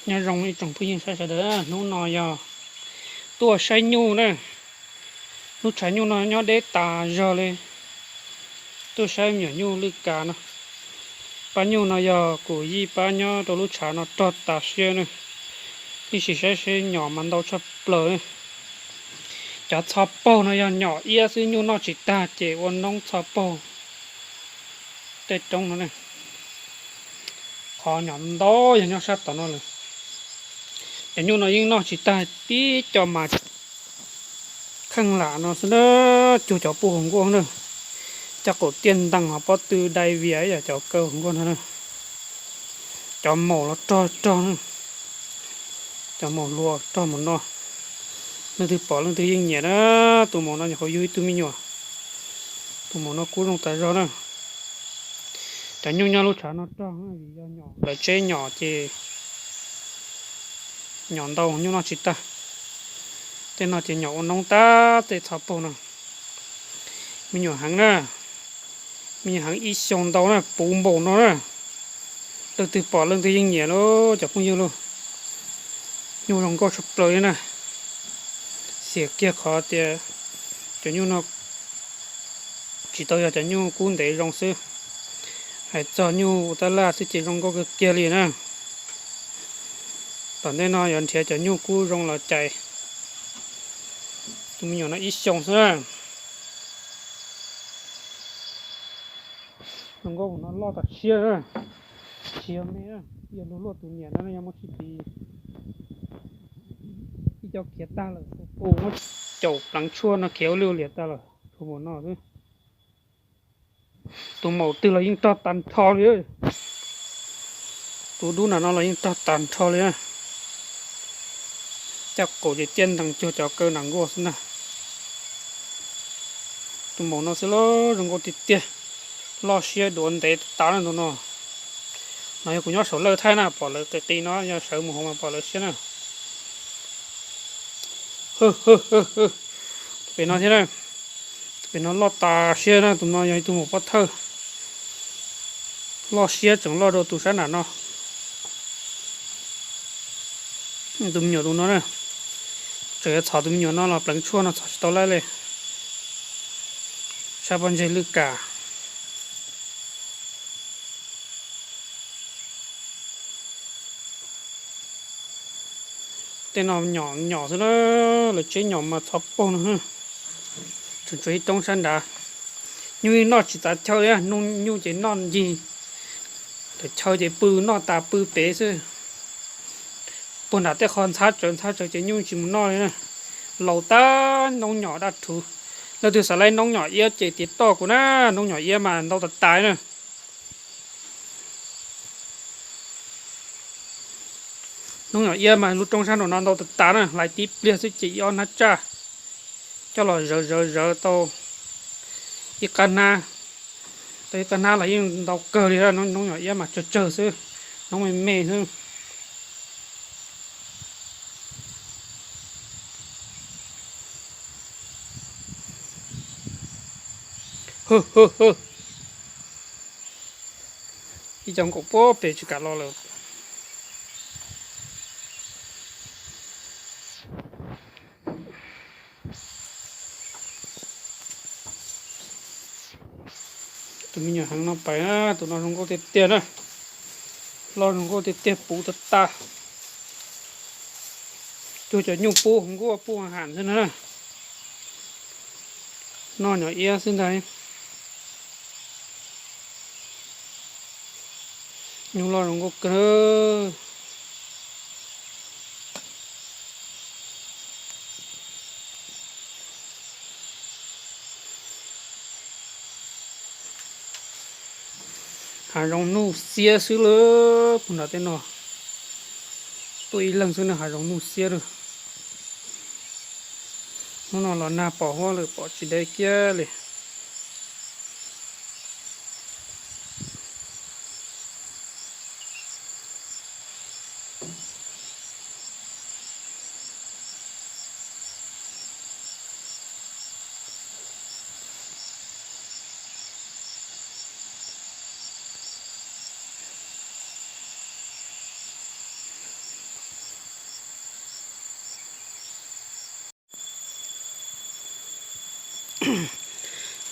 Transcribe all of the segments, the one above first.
Nyob zoo ib tsoom phooj ywg sawv daws, hnub no yog tuaj saib nyuj na. Lub tshav nyuj no nyob deb tas zog li. Tuaj saib me nyuam nyuj lwj kas no. Pab nyuj no yog kuv yij pab nyob rau lub tshav no rog tas siab na. Ib sim saib seb nyom mas ntau tshaj plaws na. Cov txho paug no yog nyom iab xwb, nyuj noj tsis tag ces ua noob txho paug tej roob no ne. Qhov nyom ntau yog nyob sab tom no lawm. Cov nyuj no yeej noj tsis tag, tib co mas kheej lam no xwb na, cuag cov puj hauv nkuaj na. Cov qaum tiaj ntees ho pob tw dai vias ib yam cov kaw hauv nkuaj no na. Cov maum los rog rog na. Cov maum hluas rog maum no. Leej twg pom leej twg yeej nyiam na. Tus maum no nyuam qhuav yug ib tug me nyuam. Tus maum no kub zoo tas zog na. Cov nyuj nyob lub tshav no rog vim yog nyom, lawv tseb nyom ces nyom ntau nyuj noj tsis tag. Tej no ces nyom ua noob tag tej txho paug no. Me nyuam heev na, me nyuam heev ib xyoos ntau na, puv npaum no na. Leej twg pom leej twg yeej nyiam lauj cov phooj ywg lauj. Nyuj zoo nkauj tshaj plaws li na. Xiam kiag qhov tias cov nyuj no tsis tau yog cov nyuj kub ntev zoo xwb, hais txog nyuj ua tab laj xwb ces zoo nkauj kawg kiag li na. Tom ntej no yuav nrhiav cov nyuj kub zoo los cais. Tus me nyuam no ib xyoos xwb na. Zoo nkauj no loj tas siab na. Tsis yog me, yog luag luaj tus niam no yog muaj tsis piv. Ib co khiav tag lawm, tus muab caum pleev tshuaj no khiav ua lwj ua liam tag lawm, tshuav npaum no xwb. Tus maum twg los yeej rog tag nrho li. Tus dub nram no los yeej rog tag nrho li. Caj qaum ces tiaj ntees cuag cov kaw nram nkuaj xwb ntag. Tus maum no xwb los zoo nkauj tiag tiag, loj siab duav ntev tas na tus no. No yog kuv nyob saum lawj thaij na, pom lawv qis qis no, yog sawv mus hauv mas pom lawv siab na. Pem no thiab na, pem no loj tas siab na, tus no yog ib tug maum pov thawj. Loj siab tseem loj dua tus sab nram no. Tus me nyuam tus no na, tseem yuav txhom tus me nyuam no los pleev tshuaj no txhom tsis tau laib li. Sab pob ntseg lwj kam. Tej no nyom nyom xwb na, lawv tseb nyom mas txho paug no. Tseem tshuav ib roob sab nrad. Nyuj noj tsis txav chaw li, nyuj ces noj ncig. Lawv chaw ces pw noj tas pw pem xwb. Puag nram tej qhov ntxhab tsawv ntxhab tsawv ces nyuj tsis mus noj li na. Laus tag noob nyom daj rhuv. Leej twg xav laib noob nyom iab ces tiv toj kuv na, noob nyom iab mas ntau tas tas na. Noob nyom iab mas lub roob sab nraum no ntau tas tas na, hlais tib pliag xwb ces ib ob hnab tsaj coj los zawv zawv zawv tau ib qab hnab, tau ib qab hnab los yeej ntau kawg li. Noob nyom iab mas tsawg tsawg xwb, noob me me xwb. Ib co nkaum puag pem tsis kam los lawm. Tus me nyuam heev no pais na, tus no zoo nkauj tiag tiag na. Loj zoo nkauj tiag tiag puv tag tag. Cuag cov nyuj pub hauv nkuaj pub ham xwb na. Noj nyom iab xwb ntag. Nyuj loj zoo nkauj kawg. Hav zoov nuj xiab xwb lawm, puag nram tej no tuaj ib leeg xwb na, hav zoov nuj xiab lawm. Hnub no los nag pom huab lawm pom tsis deb kiag li.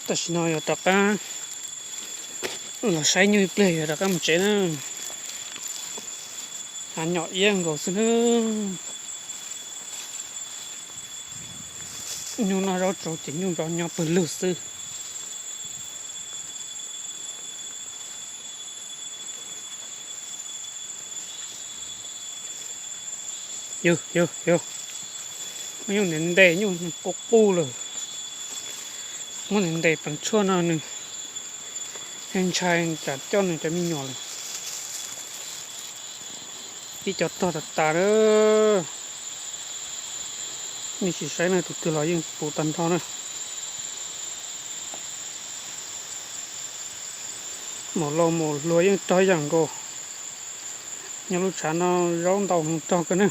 Tam sim no yog rov qab los saib nyuj ib pliag yog rov qab mus tsev na. Hav nyom iab nkaus xwb na. Nyuj noj zaub tsaus ces nyuj zov nyob pawg lug xwb. Yog, yog, yog. Muab nyuj ntes ntes, nyuj qub qub lawm. Muab ntes ntes pleev tshuaj no nws ntshai tsam coj nws cov me nyuam lawm. Ib co tog tas tas lawm. Nej sim saib na, tus twg los yeej puv tag nrho na. Maum laus maum hluas yeej rog ib yam nkaus. Nyob lub tshav no zaub ntau heev rog kawg na.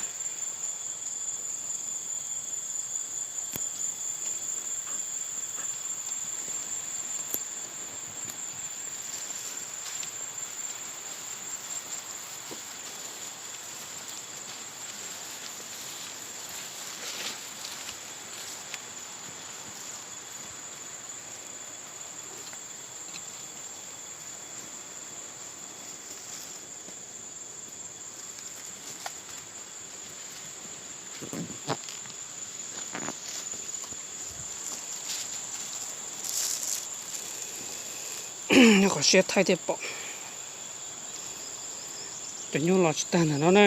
Nyob qhov siab thaij thiaj pom. Cov nyuj los tsis tag ntawm no na.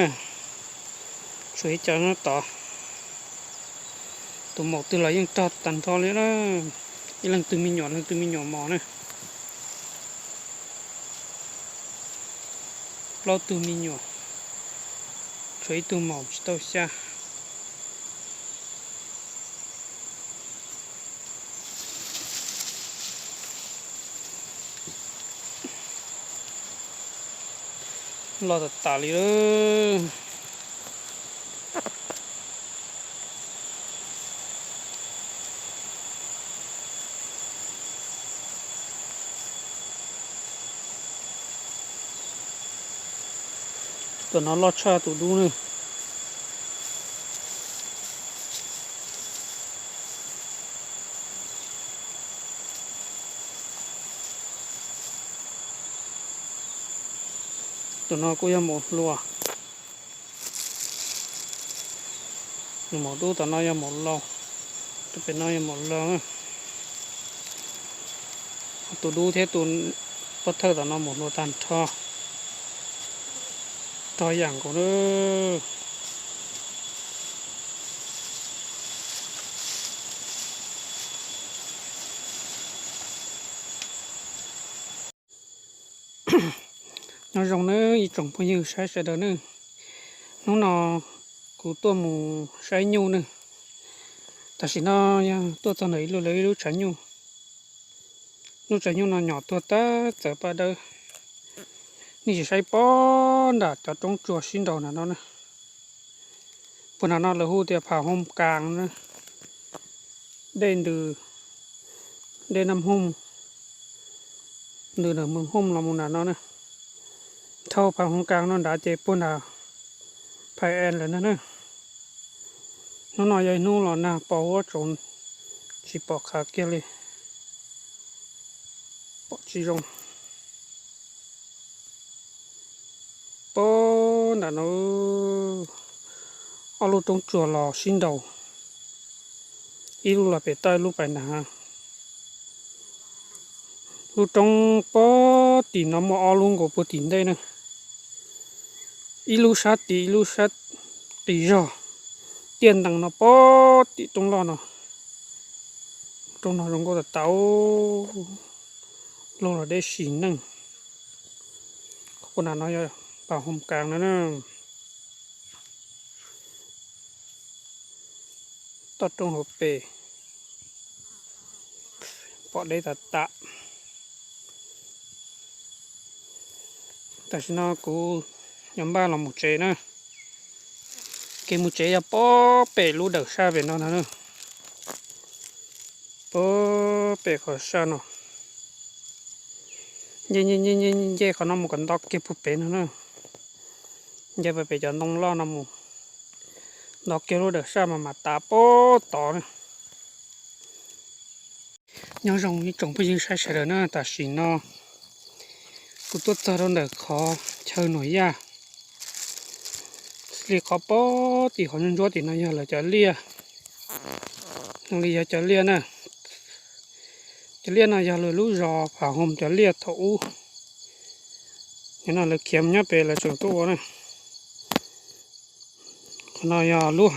Tshuav ib co nyob tod. Tus maum twg los yeej rog tag nrho li na. Ib leeg tug me nyuam, leeg tug me nyuam mos na. Plaub tug me nyuam, tshuav ib tug maum tsis tau xya. Los tas tas li lawm. Tus no loj tshaj tus dub na. Tus no kuj yog maum hluas. Nws maum dub tom no yog maum laus, tus pem no yog maum laus. Tus dub thiab tus pov thawj tom no maum hluas tag nrho, rog yam nkaus na. Nyob zoo nawb ib tsoom phooj ywg saib sawv daws nawb. Hnub no kuv tuaj mus saib nyuj nawb. Tam sim no yog tuaj txog ntawm ib lub, lawv ib lub tshav nyuj. Lub tshav nyuj no nyom tuag tag txawv paj dawb. Nej sim saib pob nram cov roob tsuas sib nraus nram no na. Puag nram no lawv hu tias Phav Hoos Kaas na. Dej ntws, dej Naj Hooj, ntws ntawm Moos Hooj los mus nram no na. Dhau Phav Hoos Kaas no nrad ces puag nram Phais Es lawm na. Hnub no yog ib hnub los nag pos huab tsaus, tsis pom qhav kiag li, pom tsis zoo. Pob nram no ob lub roob tsuas los sib nraus, ib lub los pem toj ib lub pais nram. Lub roob pob tim no muaj ob lub nkaus puag tim ntej na, ib lub sab tid ib lub sab qis zog, tiaj ntees no pob tim roob loj no. Roob no zoo nkauj tas tas, luag los deb sim neej. Qhov puag nram no yog Phav Hoos Kaas no na. Toj roob hauv pes pom deb tas tas. Tam sim no kuv yuav npaj los mus tsev na. Kev mus tsev yog pob pem lub dawm saj pem no no na. Pob pem qhov saj no. Nce, nce, nce, nce qhov no mus kom nto kiag puag pem no na. Nce pem cov ntoo loj no mus nto kiag lub dawm saj mas mam tav pob tod na. Nyob zoo ib tsoom phooj ywg saib sawv daws na, tam sim no kuv tuaj txog rau ntawm qhov chaw Nuam Yaj, li qhov pob tim qhov ntsuab tim no yog lawv cov liaj, li yog cov liaj na. Cov liaj no yog lawv lub zos Pham Hoom cov liaj thaum ub. Yog no lawv khiav nyob pem lawv tseem tuaj ua na. Qhov no yog lub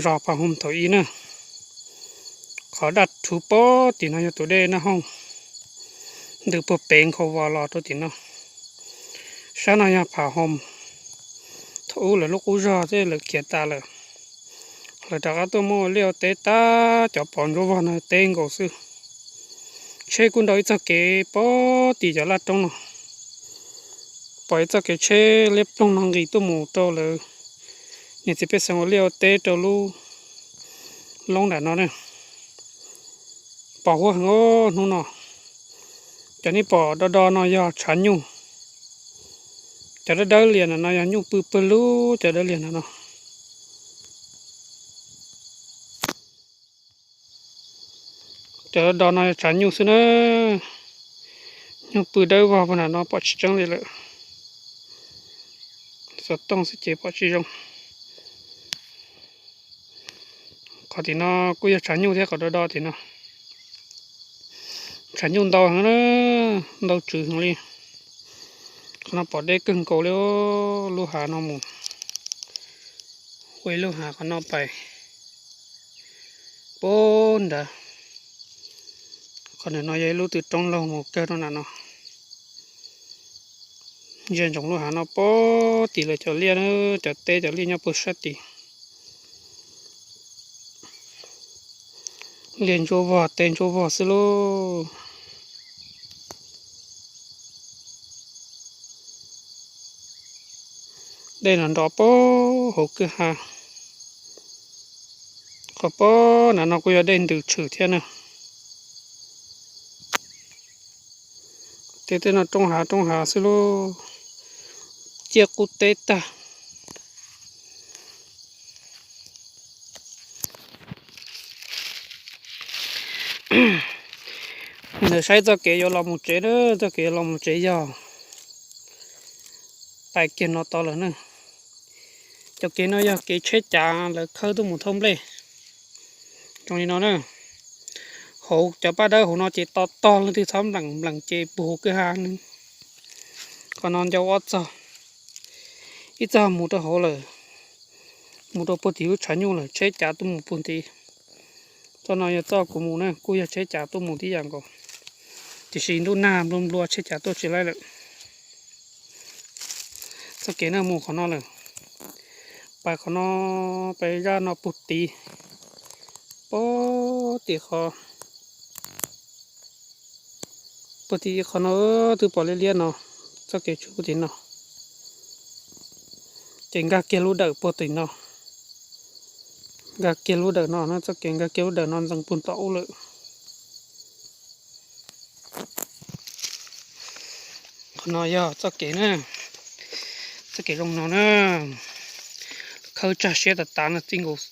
zos Pham Hoom thaum ub na. Qhov daj rhuv pob tim no yog tus dej Naj Hooj ntws puag pem Nkhaus Vos los rau tim no. Sab no yog Pham Hoom thaum ub lawv lub qub zog thiab lawv khiav tas lawm. Lawv rov qab tuaj muaj liaj ua teb tag, cov pov ntsuab vog no teb nkaus xwb. Tsheb kuj nrau ib txoj kev pob tim cov laj roob no, pom ib txoj kev tsheb liab ploog no nqis tuaj mus rau lawv niam txiv pej xeem ua liaj ua teb rau lub loob nram no na. Pom huab heev os hnub no. Cov nej pom do do no yog tshav nyuj. Cov dawb dawb lias ntawm no yog nyuj pw pawg lug, cov dawb lias ntawm no. Cov do do no yog tshav nyuj xwb na. Nyuj pw dawb vog puag nram no pom tsis tseeb li lawm. Xov tooj xwb ces pom tsis zoo. Qhov tim no kuj yog tshav nyuj thiab, qhov do do tim no tshav nyuj ntau heev na, ntau tswv heev li. Qhov no pom deb kawg nkaus li, lub hav no mus, ua ib lub hav qhov no pais puag nrad. Qhov ntawm no yog ib lub tw roob laug mus kawg rau nram no. Ntsia ntsoov lub hav no pob tim lawv cov liaj na, cov teb cov liaj nyob puag sab tid. Liaj ntsuab vog teb ntsuab vog xwb lauj. Dej no nrov puag hauv kwj ha. Qhov puag nram no kuj yog dej ntws tshwm thiab na. Tej teb no roob hav roob hav xwb lauj, ciaj qub teb tag. Ntawm saib txoj kev yuav los mus tsev na, txoj kev yuav los mus tsev yog pais kiag no tod lawm na. Cov kev no yog kev tsheb cav lawv khawb tuaj mus thauj nplej. Zoo li no na, hauv cov paj dawb hauv no ces to tog, leej twg txhob npleem npleem ces puag hauv kwj ha. Qhov no ncau ob txog, ib txog mus rau hauv lawm, mus rau puag tim lub tshav nyuj lawm, tsheb cav tuaj mus puag tid. Txoj no yog txoj kuv mus na, kuj yog tsheb cav tuaj mus tib yam nkaus, tiam sis ntuj nag nplua nplua tsheb cav tuaj tsis laib lawm. Txoj kev no mus qhov no lawm, pais qhov no, pais zaj no puag tid, puag tim qhov, puag tim qhov no twb pom liab liab no, txoj kev tshwm puag tim no, ces nkag kiag lub dawm puag tim no, nkag kiag lub dawm no, txoj kev nkag kiag lub dawm no ntxeev puag tom ub lawm. Qhov no yog txoj kev na, txoj kev zoo no na, khawb tsag siab tas tas no, txij nkaus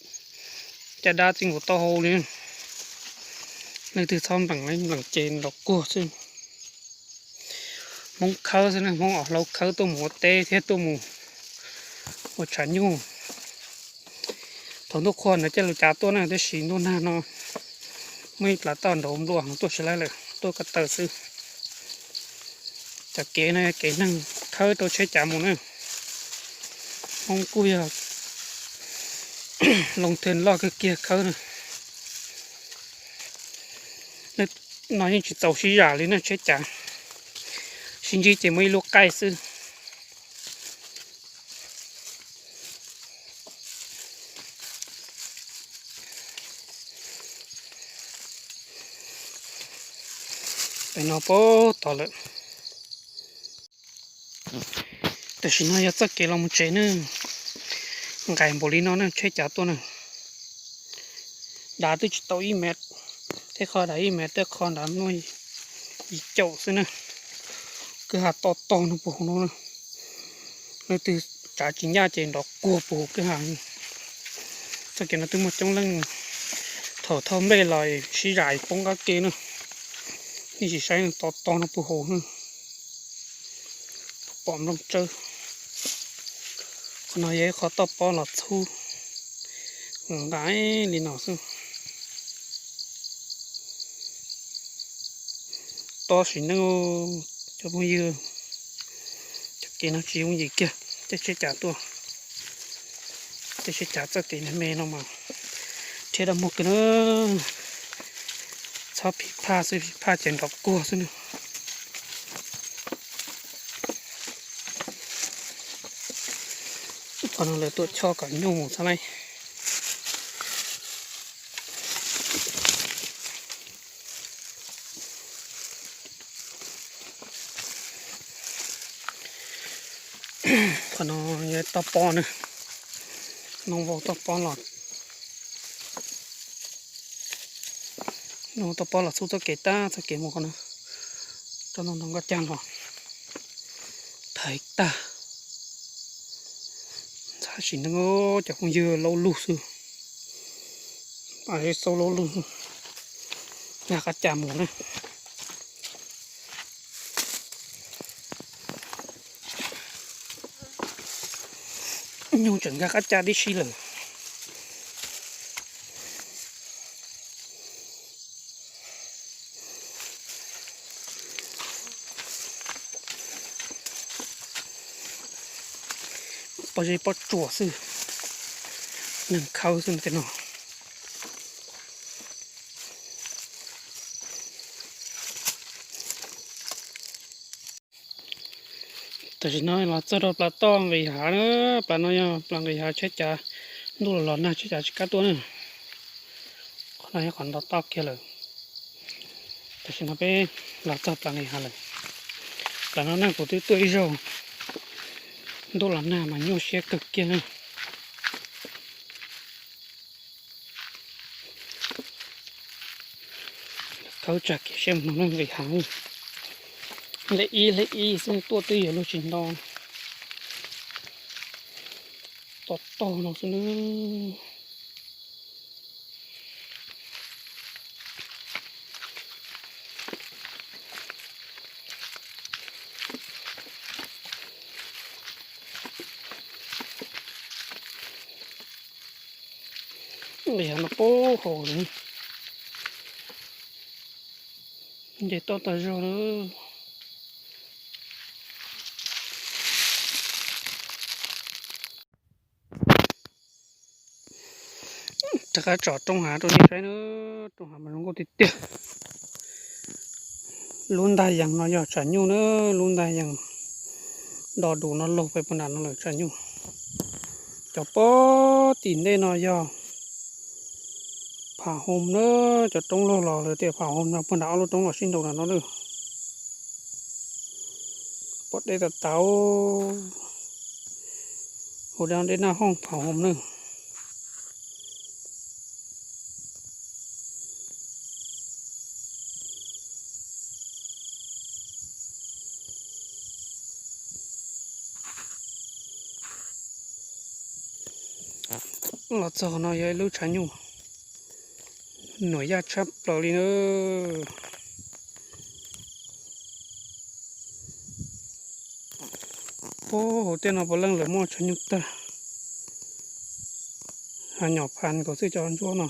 caj dab txij nkaus taub hau li. Leej twg txhob npleem, npleem ces nrov kuag xwb. Hmoob khawb xwb na, Hmoob Hauv Hlau khawb tuaj mus ua teb thiab tuaj mus ua tshav nyuj. Thaum ntuj qhua ntawd caij lus cav tuaj na, tab sis ntuj nag no muaj ib plas toj nrov nplua tuaj tsis laib lawm, tuaj ko taw xwb. Cov kev no yog kev neeg khawb rau tsheb cav mus na. Hmoob kuj yog loo thwm loj kawg kiag khawb na. No yeej tsis txaus sib zam li na, tsheb cav sib ntsib ces muaj ib lub qaij xwb. Pem no puag tod lawm. Tam sim no yog txoj kev los mus tsev na, nqaim npaum li no na, tsheb cav tuaj na. Dav twb tsis tau ib mev, tej qho dav ib mev, tej qho nrad muaj yim caum xwb na. Kwj ha to tog no puag hauv no na. Leej twg tsav tsis ncaj ces nrov kuag puag hauv kwj ha. Txoj kev no twb muaj coob leej Thaum thauj nplej los sib zam poob qab ke na. Nej sim saib to to no puag hauv na, pom nplooj tsawb. Qhov no yog ib qho toj pob los txhub nqa li no xwb. Tob sim neej, cov phooj ywg, cov kev no tsis yooj yim kiag, tej tsheb cav tuaj, tej tsheb cav txoj kev me me no mas rhiab dab muag kiag na. Txhob phim phaj xwb, phim phaj ces nrov kuag xwb na. Qhov no lawv tuaj chob kom nyuj mus txhob laib. Qhov no yog toj pob na, no vau toj pob los, no toj pob los txhub txoj kev tag, txoj kev mus qhov no, toj no nrov nkaj cag los thaiv tag. Ntxhab sim neej, cov phooj ywg, laub lug xwb, xauj laub lug, nkag qab cag mus na. Nyuj tseem nkag qab cag tib si lawm. Pob zeb pob tsuas xwb, neeg khawb xwb tej no. Tam sim no los txog rau plav toj nqis hav na, plav no yog plav nqis hav tsheb cav, ntuj los los nag tsheb cav tsis kam tuaj na. Qhov no yog qhov nto toj kiag lawm. Tam sim no peb los txog plav nqis hav lawm. Plav no neeg kuv twb tuaj ib zaug, ntuj los nag mas nyuaj siab kawg kiag na. Khawb tsag kiag seb mus no nqis hav. Lej ib lej ib xwb tuaj twb yuav luag tsis nto. Toj tog no xwb na. Nqis hav no puag hauv lawm, nce toj tag zog lawm. Rov qab tsom roob hav rau nej saib na, roob hav mas zoo nkauj tiag tiag. Lub ntag yees no yog tshav nyuj na, lub ntag yees do dus no laug pem puag nram no lawm tshav nyuj. Cov pob tim ntej no yog pham hoom na, cov roob laug los lawv tias pham hoom no puag nram ob lub roob los sib nraus nram no lawm. Pom deb tas tas, hauv dab deb naj hooj pham hoom na. Los txog no yog ib lub tshav nyuj, nuam yaj tshaj plaws li na. Puag hauv tej no puav leej lawv muaj tshav nyuj tag. Hav nyom phan nkaus xwb cov ntsuab no.